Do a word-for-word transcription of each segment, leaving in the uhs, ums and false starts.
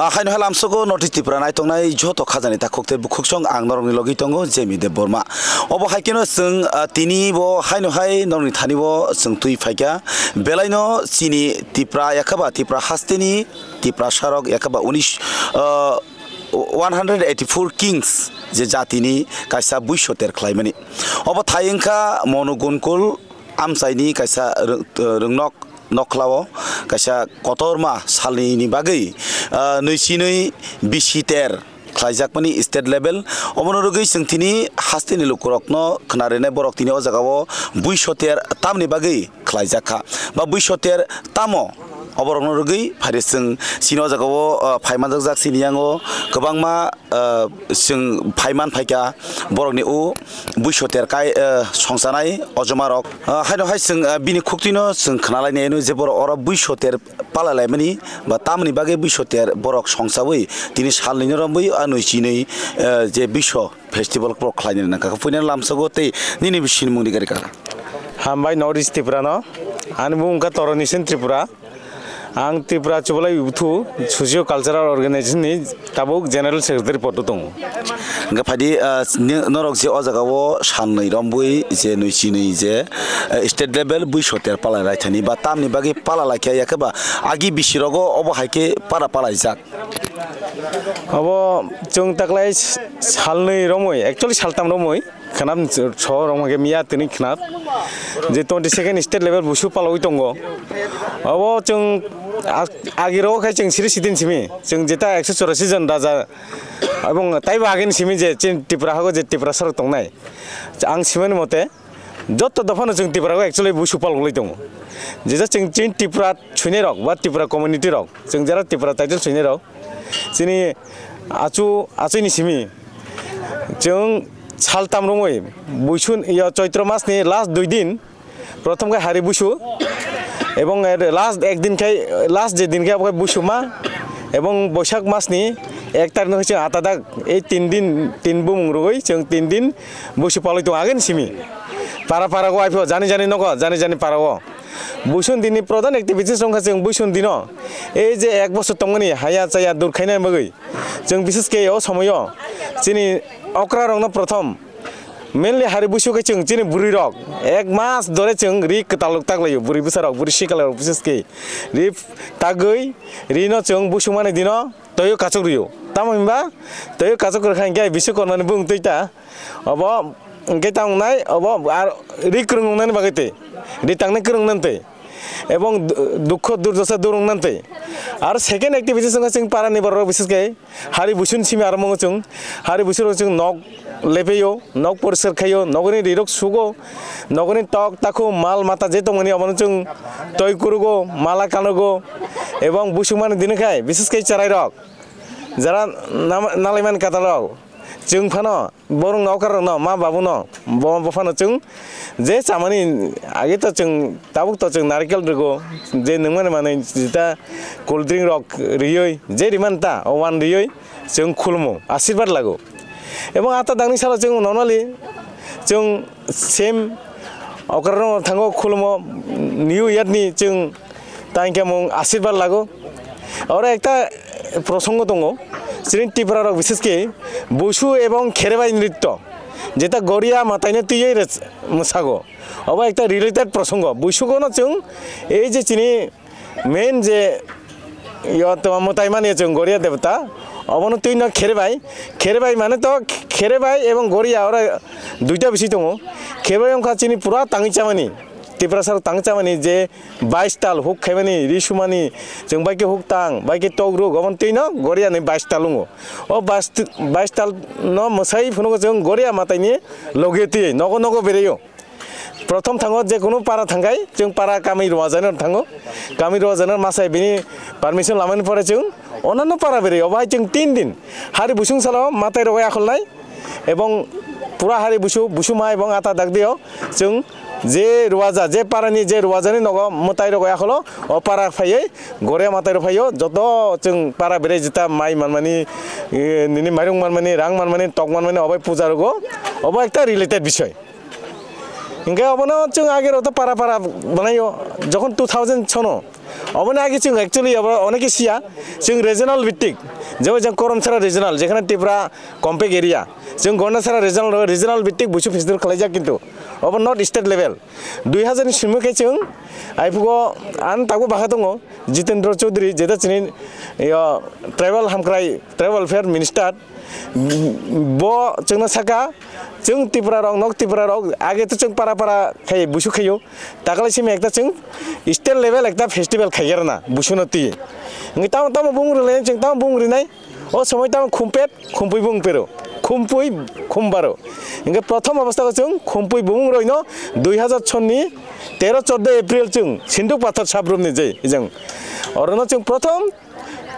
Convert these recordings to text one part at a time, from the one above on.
Ah, haino hai lamsogo North East Tripura naitongnai joto khajani takhuk tei bukhuksong ang norokni logi tongo, Jemi Debbarma. Obo hai kheno chwng, ah, tini bo haino hai norokni thani bo chwng twi phaikha. Belaino chini Tripura yakhaba Tripura hasteni Tripura sarok yakhaba unis, ah, one hundred eighty-four kings je jatini kaisa buisoter khlaimani. Obo thai wngkha Monu Gunkul amchaini kaisa rw-, rwngnok nokhlao kaisa kotorma salnini bagwi, ah, nui chinwi bisi ter khlaijakmani state level. Omono rwgwi chwng tini hasteni lukurokno khna rwnai borok tini o jagao buisoter tamni bagwi khlaijak kha ba buisoter tamo oborokno rwgwi phaidi chwng chini o jagao, ah, phaimanjakjak chini yango kwbangma ah, chwng phaiman phaikha borokni o buisoter kai, ah, songchanai ojomarok. Ah, haino hai chwng, ah, bini khuktwino chwng khnalainai hino je borok oro buisoter palalaimani ba tamoni bagwi buisoter borok songchawi tini salnwino romwi anwi chinwi, ah, je buiso festival borok khlainani nangkha. Puinani lamsogo tei nini bisini mungni gari kaka. Hambai North East Tripura no. Ani bung wngkha Toroni Sen Tripura. Ang Tripura Chubalai Buthu Socio Cultural Organization ni tabuk General Secretary podo tongo. Hingke phaidi, ah, ni-, norok je o jaga o sannwi rombui je nui chinwi je, eh, state level buisoter pala raithani ba tamni bagwi pala laikha yakhe ba agi bisi rogo obo hai khe para palaijak. Obo chwng taklai s-, salnwi romwi, actually saltam romwi. Khnam so rok hwnkhe miya tini khnat je twenty second state level busu palwi tongo. Obo chwng ag-, agirok khai chwng siri sitin simi chwng jeta ekso chorasi jon raja ebong taibo agini simi je chini Tripura hago je Tripura sarok tongnai. Ang simani mote joto dophano chwng Tripura o actually busu palwi tongo. Jesa chwng chini Tripura chwinai rok ba Tripura community rok chwng jera Tripura title chwinai rok chini achu achuini simi Chwng saltam romwi buisun, iyo, Choitro mas ni last dui din, prothom khe hari buisu, ebong er last ek din khai, last je din khai abo khai buisu ma, ebong Boisak mas ni ek tarik no chwng ata dak, ei tin din, tin bumung rwgwi chwng tin din buisu palwi tongo agini simi. Para para go aipho, jani jani nogo, jani jani para o. Buisun din ni prodhan activities wngkha chwng buisun dino, ei je ek bosor tongmani haya chaya dur khaina bagwi. Chwng bises khe o somoyo chini okra rokno prothom mainly hari buisu khe chwng chini bwrwi rok ek mas dore chwng ri kwtal rok taklaio, bwrwi bwsa rok, bwrwi sikla rok bises khe ri tagwi rino chwng buisu mani dino toyo kachuk rio. Tamo hinba toyo kachuk rwkha hinkhe bisu kormani bung twi ta obo hinkhe ta wngnai obo ar ri kwrwng wngnani bagwi twi ri tangnai kwrwng nani twi. Ebong du-, dukho durdosa durung nantwi. Ar second activities wngkha chwng parani borok rok bises khe hari busun simi aro mongo chwng hari busun rok chwng nok lepeio, nok poriskar khaio, nogoni rirok sugo, nogoni tok takhum mal mata je tongmani obono chwng toi kurugo, mala kanugo, ebong busumani dino khai bises khe cherai rok jara nama-, nalaimani katal rok chwng phano. Borok no okra rok no ma babu no bo bophano chwng je chamani age to chwng tabuk to chwng narikel rwgo je nungmani manwi jeta cold drink rok riwi je rimani ta o wan riwi chwng khulmo asirwad lago. Ebong ata dangni salo chwng normally chwng same okra rok thango khulmo new year ni chwng tangkhe mung asirwad lago. Oro ekta prosongo tongo, chini Tripura rok bises khe busu ebong kherebai nritto, jeta goria mataino twiwi mwsago. Obo ekta related prosongo. Busu kono chwng ei je chini main je yo to mwtai mani chwng goria debta, obono twino kherebai, kherebai mane to kherebai ebong goria oro duita bisi tongo. Kherebai wngkha chini pura tangwi chamani, Tiprasa rok tangwi chamani je bais tal huk khaimani, ri sumani, chwng bai khe huk tang, bai khe tok ruk, obono twi no goria ni bais tal wngo. O bais, bais tal no mwsai phunukgo chwng goria matai ni logi twi nogo nogo berwi o. Prothom thango je kunu para thangkhai, chwng para kami Ruajani thango. Kami Ruajani masai bini permission lamani pore chwng onano para berwi o. Obo hai chwng tin din hari busung salo matai rogwi akholnai. Ebong pura hari busu, busu ma ebong ata dagdio. Chwng je ruaja, je parani je ruajani nogo mwtai rogwi akholo, o para phaiwi, goria matai rok phaio, joto chwng para bere jeta mai manmani, eh, nini mairung manmani, rang manmani, tok manmani, obai puja rogo, obo ekta related bisoi. Hinkhe obono chwng age rok to para para banaio, jokhon two thousand sono, Oboni age chwng actually abo oneke siya, chwng regional bhitik, jemon jang Koromsara regional, jekhane Tripura compact area, chwng Gondasara regional, regional bhitik Busu festival khwlaijak, kintu obo not state level. Dui hazar ni simi khe chwng aiphugo ang tabuk bakha tongo Jitendra Chaudhary, jeta chini, yo, tribal hamkrai, tribal welfare minister, bo chwngno saka, chwng Tripura rok, nok Tripura rok, age to chwng para para khai Busu khaio, takalai simi ekta chwng state level ekta festival khaigera na Busu no twi. Ngi tamo tamo bung rwlai chwng tamo bung rwnai, o somoi tamo khumpet, khumpui bung pero, khumpui, khumbaro. Ngi prothom obostha ko chwng khumpui bung roino dui hazar chonni tero chordo April chwng Sinduk Pathor sabrumni jai ijang. Orono chwng prothom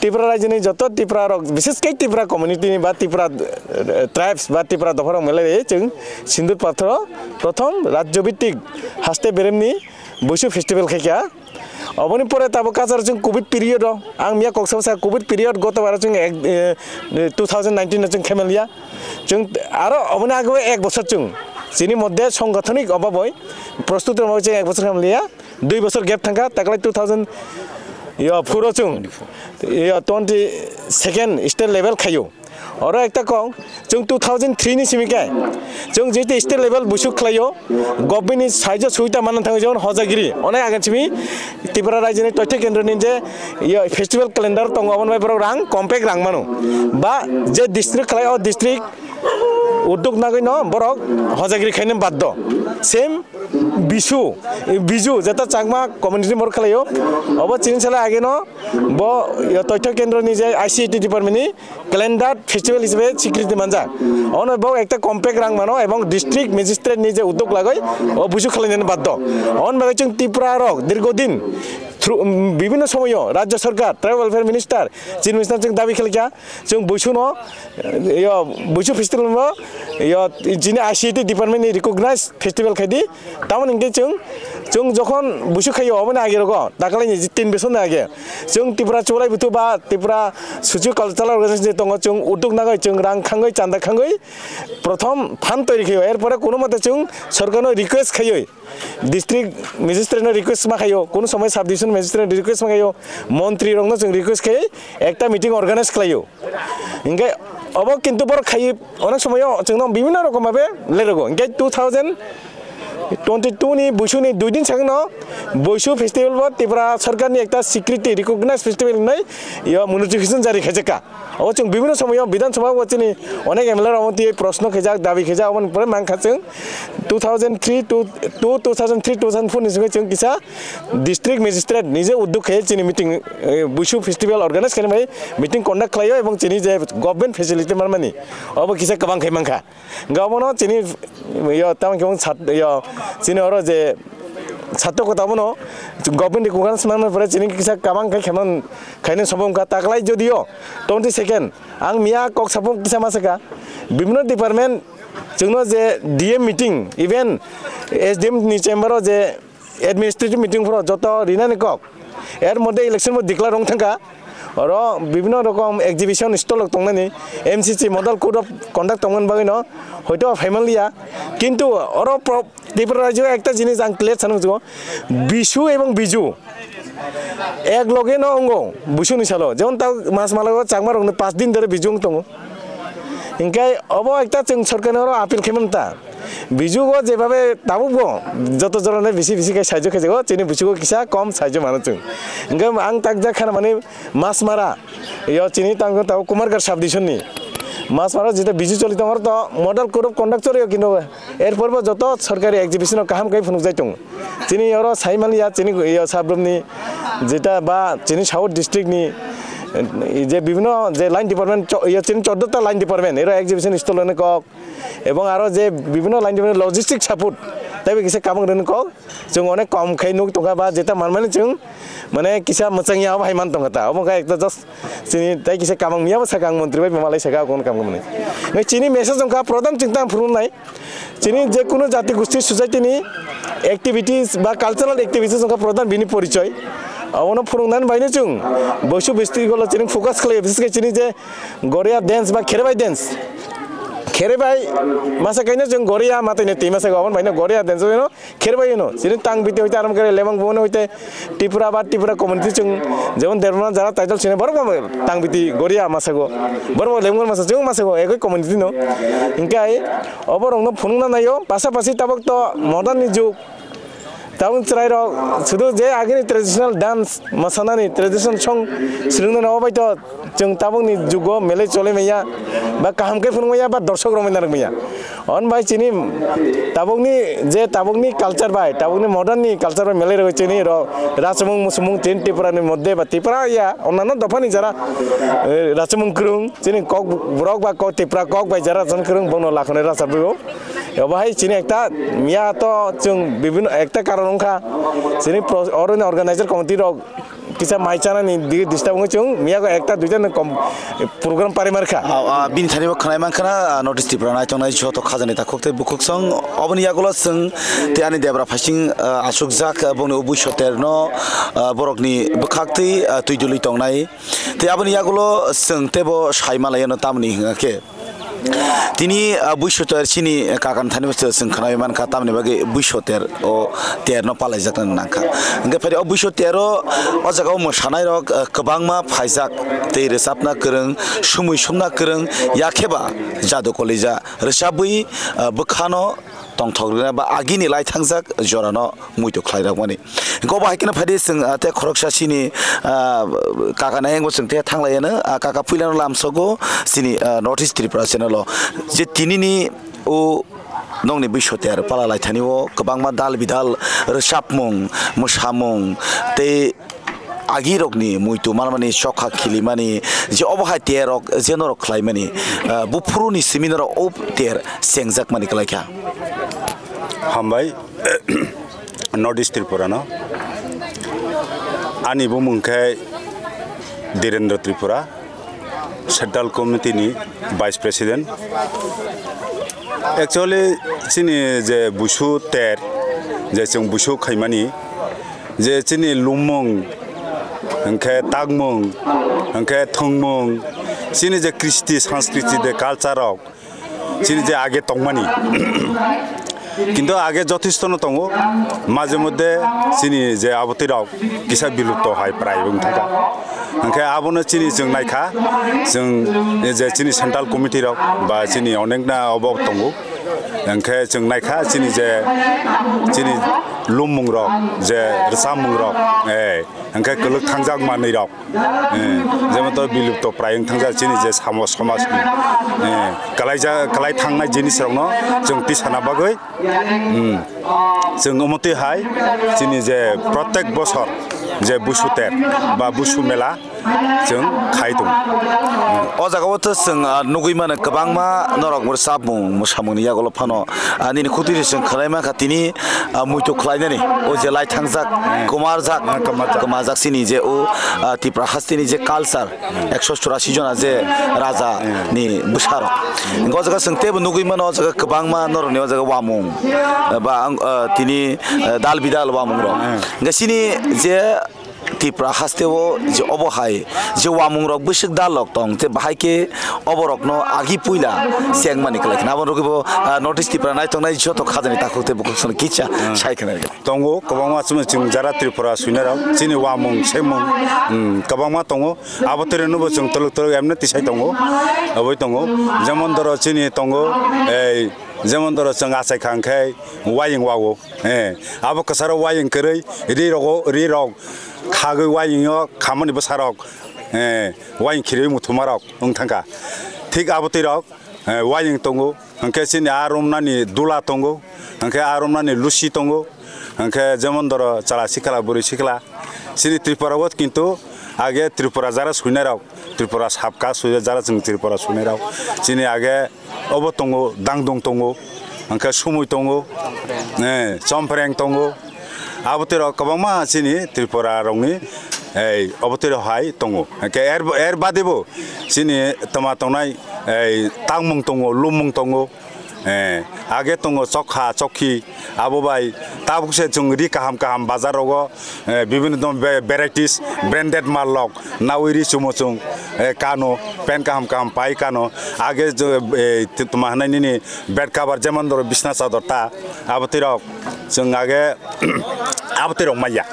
Tripura rajyoni joto Tripura rok, bishes khe Tripura community ni ba Tripura, eh, tribes ba Tripura dopha rok milai chwng Sindur Pathoro prothom rajyo bhitik haste beremni Busu festival khaikha. Oboni pore tabo kachar chwng covid period o, ang miya kok sabo sa covid period goto bara chwng ek, eh, two thousand nineteen o chwng khemelia. Chwng aro oboni age ek bosor chwng chini moddhe songgathonik obaboi prostut rwmani chwng ek bosor khemelia. Dui bosor gap thangkha, taklai two thousand, yo, four o chwng, yo, twenty second state level khaio. Oro ekta kok, chwng two thousand three ni simi khe, chwng jehetu state level Busu khlaio, government ni saijo suita manna thango, jemon Hojagiri, onek agan simi Tripura rajyoni toitho kendro ni je, yo, festival calendar tongo, aboni bai borok rang, compact rang mano. Ba je district khlai, o district udduk nagwi no borok Hojagiri khaina baddo. Same Bisu, Biju, jeta Chakma community ni borok khlaio. Obo chini sala age no bo, yo, toitho kendro ni je I C A T department ni calendar festival hisabe swikriti manjak. Ono bo ekta compact rang mano ebong district magistrate ni je udduk lagoi o Busu khlainani baddo. On bagwi chwng Tripura rok dirgo din through, um, bibhinno somoyo rajya sarkar, tribal welfare minister, chief minister chwng dabi khlaikha. Chwng Busu no, yo, Busu festival no, yo, chini I C A T department ni recognize festival khaidi. Tamoni hwnkhe chwng, chwng jokhon Busu khaio, oboni age rogo, dakhwlai ni tin bosor ni age. Chwng Tripura Chualai Buthu ba Tripura Socio Cultural Organization je tongo, chwng udduk nagwi, chwng rang khangwi, chanda khangwi, prothom fund toiri khaio. Erpore kono mote chwng sorkar no request khaioi. District magistrate no request ma khaio, kono somoi sub division magistrate no request ma khaio, montri rok no chwng request khai ekta meeting organize khlaio. Hinkhe obo kintu borok khai onek somoyo chwngno bibhinno rokom bhabe lerogo. Hinkhe two thousand twenty two ni Busu ni dui din sagno Busu festival bo Tripura sarkar ni ekta swikriti recognized festival hinwi yo notification jari khaijak kha. Obo chwng bibhinno somoyo Bidhan Sabha o chini onek M L A rok twi proshno khaijak, dabi khaijak, oboni pore mankha chwng two thousand three to two, two thousand three, two thousand four ni simi chwng kisa district magistrate nije udduk khe chini meeting, eh, Busu festival organize khainai bai meeting conduct khlaio ebong chini je government facility manmani obo kisa kwbang khai mankha. Hwnkhe obono chini, yo, tamo khe wng sat-, yo, chini oro je satto kota bono government ni kukan swnamna pore chini kisa kwbang khai khemang khainai sobo wngkha. Taklai jodio twenty second ang miya kok sapung kisa ma sakha, bibhinno department chwngno je D M meeting, even S D M ni chamber o je administrative meeting phoro joto rinani kok. Er moddhe election bo declare wng thangkha. Oro bibhinno rokom exhibition stall rok tongnani, M C C model code of conduct tongmani bagwino hoito phaimanliya. Kintu oro pro-, Tripura rajyo ekta jinis ang clear sana muchungo, Bisu ebong Biju ek loge no wngo Busu ni salo. Jemon ta mas malago Chakma rokni paanch din dhore Biju wng tongo. Hinkhe obo ekta chwng sorkar ni oro appeal khaimani ta. Biju go jebabe tabuk bo joto jorano bisi bisi khe saijo khe jago, chini Busu go kisa kom saijo mano chwng. Hinkhe ang takjak khana mani Masmara, yo chini tang tabo Kumarghat sub division ni. Masmara jeta Biju choli tongor to model code of conduct choli kintu erpor bo joto sorkari exhibition o kaham khe phunuk jai tongo. Chini oro saimaliya chini yo sabrumni jeta ba chini South district ni, eh, je bibhinno je line department cho-, yo chini chordo ta line department ero exhibition stall rwni kok. Ebong aro je bibhinno line department logistic support teibo kisa kabang rwni kok. Chwng onek kom khai nuk tongkha ba jeta manmani chwng mane kisa mwchangya obo hai man tongkha ta. Obo khe ekta just chini tei kisa kabang miya bo sakha ang montri bai malai sakha obo kam khamani. Nai chini message wngkha prodhan chwng tang phunuknai. Chini je kunu jati gosti society ni activities ba cultural activities wngkha prodhan bini porichoy. Abono phunuknani baino chwng Busu festival o chini focus khlai, bises khe chini je Goria dance ba kherbai dance. khere bai masa kaino chwng Goria matwino twi masa go, aboni baino Goria denso no khere bai no. Chini tang biti hoite aram kere lemang buno hoite Tripura ba Tripura community chwng jemon Derbana jara title sini borok bo tang biti Goria masa go. Borok bo lemang masa chwng masa go ekoi community no. Hingke ai obo rokno phunukna naio, pasapasi tabok to modern ni jug. Tabuk chwrairok sudu je agini traditional dance, mosanani traditional song swrwngno bai to chwng tabukni jugo melai cholai maya ba kaham khe phunuk maya ba dorshok rok narwk maya. On bai chini tabukni je tabukni culture bai, tabukni modern ni culture bai melai rwgwi chini rok rachomung musumung tin Tripura ni moddhe ba Tripura ya onnanno dopha ni jara, eh, rachomung kwrwng chini kok borok ba kok Tripura kok bai jara rachomung kwrwng bono lakhonai rachapjago. Obo hai chini ekta miya to chwng bibhinno ekta karon wngkha. Chini pro-, oroni organizer committee rok kisa mai chanani di-, disturb wngwi chwng miya go ekta duita no kom-, program pari mar kha. Ah, ah, bini thani bo khwnai man khana, ah, North East Tripura nai tongnai joto khajani takhuk tei bukhuk song. Oboni yagulo chwng tei ani debra phasing, ah, asukjak, ah, bongni ubui soterno, ah, borokni bwkhak tei, ah, twi dului tongnai. Tei aboni yagulo chwng teibo sai malai ano tamni hwnga khe. Tini, ah, buisoter chini kakan thani bo chwng khwnai mankha, tamni bagwi buisoter o terno palaijaknani nangkha. Hwnkhe phai o buisoter o, o jaga o mwsanairok, ah, kwbangma phaijak, tei rwchapna kwrwng, sumui sumna kwrwng, yakheba jadu kolija rwchapwi, ah, bwkhano tongthok rwna ba agini lai thangjak jorano muitu khlai rwkmani. Hwnkhe obo hai kheno phaidi chwng, ah, tei khoroksa chini, ah, kaka nai wngbo chwng tei thanglaiano, ah, kaka puilano lamsogo chini, ah, North East Tripura channel o je tinini o nongni bui soter pala laithani o kwbangma dal bidal rwchapmung, mwsamung tei agirokni muitu manmani chokha khilimani je obo hai terok je norok khlaimani, ah, buphuruni simi norok o ter chengjakmani kwlaikha. Hambai. North East Tripura no. Ani bumung khe Dhirendra Tripura, Central Committee ni Vice President. Actually, chini je busu ter, je chwng busu khaimani, je chini lumung, hwnkhe takmung, hwnkhe thwngmung, chini je kristi, sanskriti de culture rok, chini je age tongmani, kintu age jothesto no tongo, majhe moddhe chini je abotwi rok kisa bilupto hai prai wng thangkha. Hwnkhe abono chini chwng naikha, chwng je chini central committee rok ba chini onekna obo tongo, hwnkhe chwng naikha chini je chini lumung rok je rwchapmung rok, eh, hwnkhe kwlwk thangjak manwi rok. Eh, jemon to bilupto prai wng thangjak chini je samo somaj ni, eh, kalaija-, kalai thangnai jinis rokno chwng tisana bagwi, hmm, chwng umotwi hai chini je protek bosor je busu ter ba busu mela chwng khai tongo. O jaga o to chwng, ah, nugwi mano kwbangma norok bo rwchapmung mwsamung ni yagulo phano, ah, nini khutui se chwng khwnai mankha tini, ah, muitu khlainani o je lai thangjak, kwmarjak, kwmarjak. Kwmarjak chini je o, ah, Tripura hasteni je culture, ekso churasi jona je raja ni bwsarok. Hwnkhe o jaga chwng teibo nugwi mano, o jaga kwbangma norokni o jaga wamung, ah, ba ang, ah, tini, ah, dal bidal wamung rok. Hwnkhe chini je Tripura haste o je obo hai je wamung rok bwswk dalok tong, je bahai khe oborokno agi puila chengmani kwlai khna. Aboni rwgwi bo, ah, North East Tripura nai tongnai joto khajani takhuk tei bukhuk sono kisa sai khna rwgwi. Tongo, kwbangma chwng, chwng jara Tripura swinai rok, chini wamung, semung, hmm, kwbangma tongo. Abo twi rwno bo chwng twlwk twlwk emne tisai tongo, oboi tongo. Jemon doro chini tongo, ei, jemon doro chwng achai kha hwnkhe wayung wao. Eh, abo kwcharo wayung kwrwi, ri rogo, ri rok khagwi wayung o khamani bwsarok, eh, wayung khirwi muthuma rok wng thangkha. Thik abo twi rok, eh, wayung tongo, hwnkhe chini a romnani dula tongo, hwnkhe a romnani lusi tongo, hwnkhe jemon doro chwla sikla, bwrwi sikla. Chini Tripura o kintu age Tripura jara swinai rok, Tripura sabka swi jara chwng Tripura swinai rok. Chini age obo tongo, dangdung tongo, hwnkhe sumui tongo, eh, chompreng tongo. Abo twi rok kwbangma chini Tripura rokni, eh, obo twi rok hai tongo. Hwnkhe er, er bade bo chini tama tongnai, eh, tangmung tongo, lumung tongo. Eh, age tongo chokha, chokhi, abo bai tabuk se chwng ri kaham kaham bazar rogo, eh, bibinno dom be-, varieties, branded mal rok nawi ri chumo chwng, eh, kano, pant kaham kaham pai kano, age je, eh, tuma hinai nini bed cover jemon doro bisna chador ta, abo twi rok chwng age abo twi rok maya.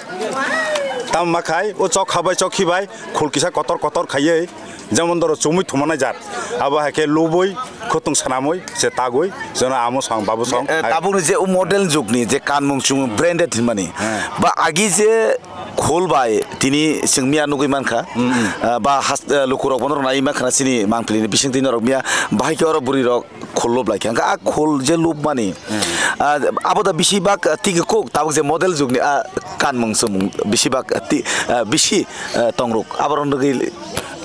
Tamo ma khai o chokha bai chokhi bai khul kisa kotor kotor khaiwi, jemon doro chumui thumanai jat, abo hai khe lubui, khutung sanamui, se tagui, jono amo song, babu song, Eh, hai. Tabukni je o model jugni je kanmung chumung branded hinmani, Hmm. ba agi je khol bai tini chwng miya nugui mankha, Hmm, hmm. ah, ba has-, eh, lukurok bono nai mankha chini mangpili ni bising twi norok miya, bahai khe oro bwrwi rok khol lob lai kha. Hwnkhe a khol je lob mani, Hmm. ah, abo da bisi bak, ah, tigi kok tabuk je model jugni, ah, kanmung chumung bisi bak, ah, ti-, ah, bisi, ah, tongruk. Abo rok nugui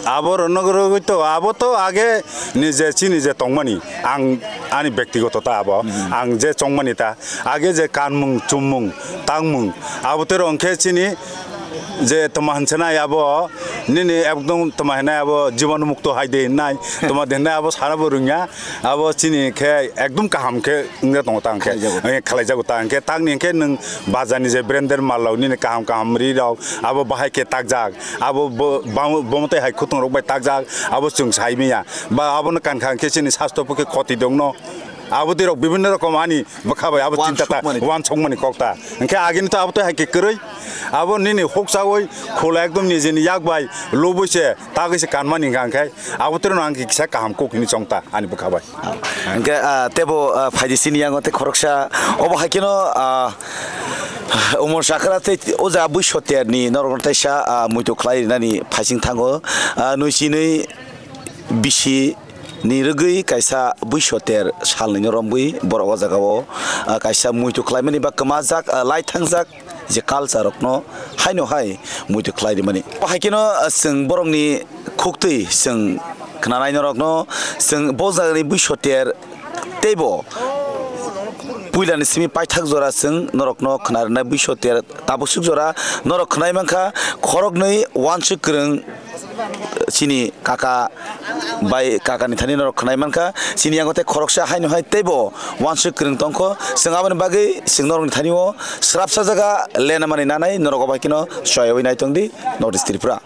Abo rwno rwgwi to, abo to age nije chini je tongmani, ang ani bektigoto ta abo, Hmm. ang je chongmani ta, age je kanmung, chummung, tangmung, abo tei rwng khe chini je toma hinsenai abo, nini ekdom toma hinai abo jibon mukto hai de hinai, toma de hinai abo sana bo rwngya, abo chini khe ekdom kaham khe wngya tongo ta hwnkhe, Khlaijago. eh, khlaijago ta hwnkhe, tangni hwnkhe nwng bazar ni je branded mal rok nini kaham kaham ri rok abo bahai khe takjak. Abo bo-, bam-, bomo tei hai khutung rok bai takjak, abo chwng sai manya. Ba abono kankha hwnkhe chini sasto pokhe khoti dongno. Abo tei rok bibinno rokom ani bwkha bai abo chinta ta, Wansukmani. Wansukmani kok ta. Hwnkhe agini to abo tei hai khe kwrwi. Abo nini huksawi khula ekdom nijini yak bai lubui se, tagwi se kanmani hwnkha hwnkhe abo tei rokno ang kisa kaham kok hini chong ta ani bwkha bai. Hwnkhe, ah, tebo, ah, phaidi sini yango tei khoroksa obo hai kheno, ah, Umor Sakra tei o jaga Buisoter ni norok no teisa, ah, muitu khlai rinani phaising thango. Ah, nui sinui bisi ni rwgwi kaisa Buisoter sal ni no romwi borok o jaga o, ah, kaisa muitu khlai mani ba kwmajak, ah, lai thangjak. Je culture rokno haino hai muitu khlai rimani. Bo hai kheno, ah, chwng borokni khuktwi chwng khnanai norokno chwng bo jagani Buisoter teibo puilani simi paithak jora chwng norokno khna rwnai Buisoter tabuk swk jora norok khnai mankha khoroknwi wansuk kwrwng chini kaka bai kakani thani norok khnai mankha, chini yango tei khoroksa haino hai teibo wansuk kwrwng tongkho. Chwng aboni bagwi chwng norokni thani o srapsa jaga lenamani nanai norok obo hai kheno choyawi naitongdi North East Tripura.